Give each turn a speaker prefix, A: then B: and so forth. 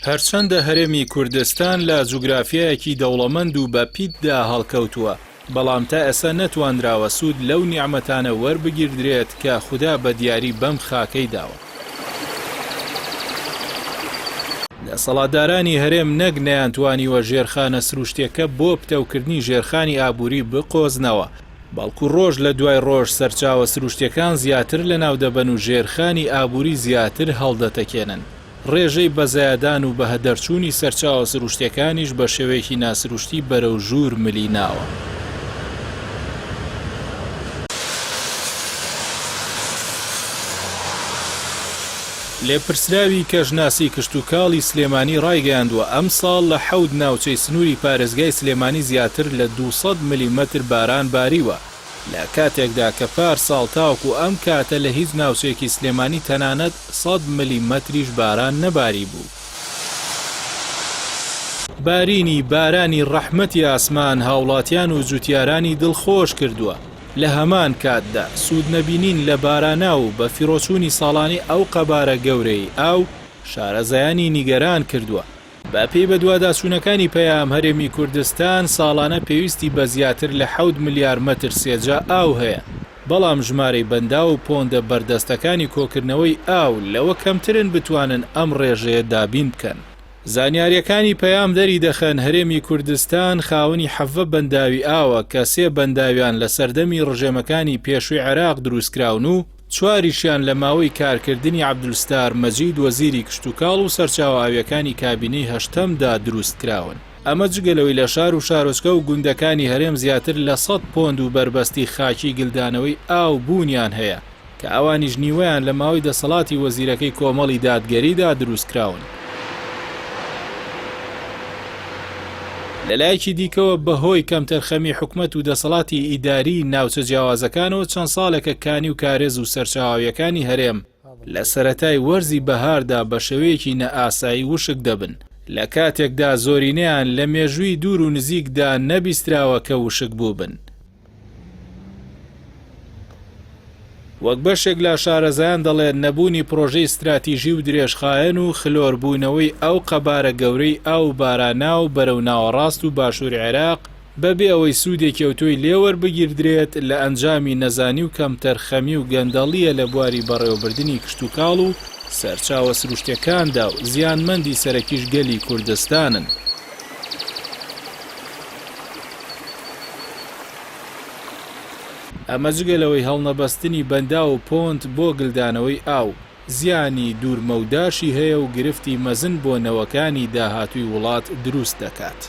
A: هەرچەندە هەرێمی کوردستان لە جوگرافیایەکی دەوڵەمەند و بەپیتدا هەڵکەوتووە، بەڵام تا ئێستا نەتوانراوە سوود لەو نیعمەتانە وەربگیردرێت کە خودا بە دیاری بەم خاکەی داوە. دەسەڵاتدارانی هەرێم نەک نەیانتوانیوە ژێرخانە سروشتیەکە بۆ پتەوکردنی ژێرخانی ئابووری بقۆزنەوە، بەڵکو ڕۆژ لە دوای ڕۆژ سەرچاوە سروشتیەکان زیاتر لەناودەبەن و ژێرخانی ئابووری زیاتر هەڵدەتەکێنن. ڕێژەی بەزایەدان و بەهەدەرچوونی سەرچاوە سروشتیەکانیش بە شێوەیەکی ناسروشتی بەرەو ژوور ملی ناوە. لێپرسراوی کەشناسی کشتوکاڵی سلێمانی ڕایگەیاندووە، ئەمساڵ لە حەوت ناوچەی سنووری پارێزگای سلێمانی زیاتر لە 200 ملیمەتر باران باریوە، لە کاتێکدا کە پار ساڵ تاوەکو ئەم کاتە لە هیچ ناوچەیەکی سلێمانی تەنانەت سەد ملیمەتریش باران نەباریبوو. بارینی بارانی ڕەحمەتی ئاسمان هاوڵاتیان و جوتیارانی دڵخۆش کردووە، لە هەمان کاتدا سوودنەبینین لە باراناو و بەفیڕۆچوونی ساڵانەی ئەو قەبارە گەورەیەی ئاو شارەزایانی نیگەران کردووە. بەپێی بەدواداچوونەکانی پەیام، هەرێمی کوردستان ساڵانە پێویستی بە زیاتر لە حەوت ملیار مەتر سێجا ئاو هەیە، بەڵام ژمارەی بەنداو و پۆندە بەردەستەکانی کۆکردنەوەی ئاو لەوە کەمترن بتوانن ئەم ڕێژەیە دابین بکەن. زانیارییەکانی پەیام دەریدەخەن، هەرێمی کوردستان خاوەنی حەڤە بەنداوی ئاوە کە سێ بەنداویان لە سەردەمی ڕژێمەکانی پێشووی عێراق دروستکراون و چواریشیان لە ماوەی کارکردنی عەبدولستار مەجید وەزیری کشتوکاڵ و سەرچاوە ئاوییەکانی کابینەی هەشتەمدا دروستکراون. ئەمە جگە لەوەی لە شار و شارۆچکە و گوندەکانی هەرێم زیاتر لە سەد پۆند و بەربەستی خاکی گلدانەوەی ئاو بوونیان هەیە کە ئەوانیش نیوەیان لە ماوەی دەسەڵاتی وەزیرەکەی کۆمەڵی دادگەریدا دروستکراون. لەلایەکی دیکەوە بەهۆی کەمتەرخەمی حکومەت و دەسەڵاتی ئیداریی ناوچە جیاوازەکانەوە چەند ساڵێکە کانی و کارێز و سەرچاوە ئاوییەکانی هەرێم لە سەرەتای وەرزی بەهاردا بەشێوەیەکی نائاسایی وشک دەبن، لە کاتێکدا زۆرینەیان لە مێژووی دوور و نزیکدا نەبیستراوە کە وشک بووبن. وەک بەشێک لە شارەزایان دەڵێن نەبوونی پرۆژەی ستراتیژی و درێژخایەن و خلۆربوونەوەی ئەو قەبارە گەورەی ئاو و باراناو بەرەو ناوەڕاست و باشووری عێراق بەبێ ئەوەی سوودێکی ئەوتۆی لێ وەربگیردرێت لە ئەنجامی نەزانی و کەمتەرخەمی و گەندەڵییە لە بواری بەڕێوەبردنی کشتوکاڵ و سەرچاوە سروشتیەکاندا و زیانمەندی سەرەکیش گەلی کوردستانن. ئەمە جگە لەوەی هەڵنەبەستنی بەنداو و پۆند بۆ گلدانەوەی ئاو، زیانی دوور مەوداشی هەیە و گرفتی مەزن بۆ نەوەکانی داهاتووی وڵات دروست دەکات.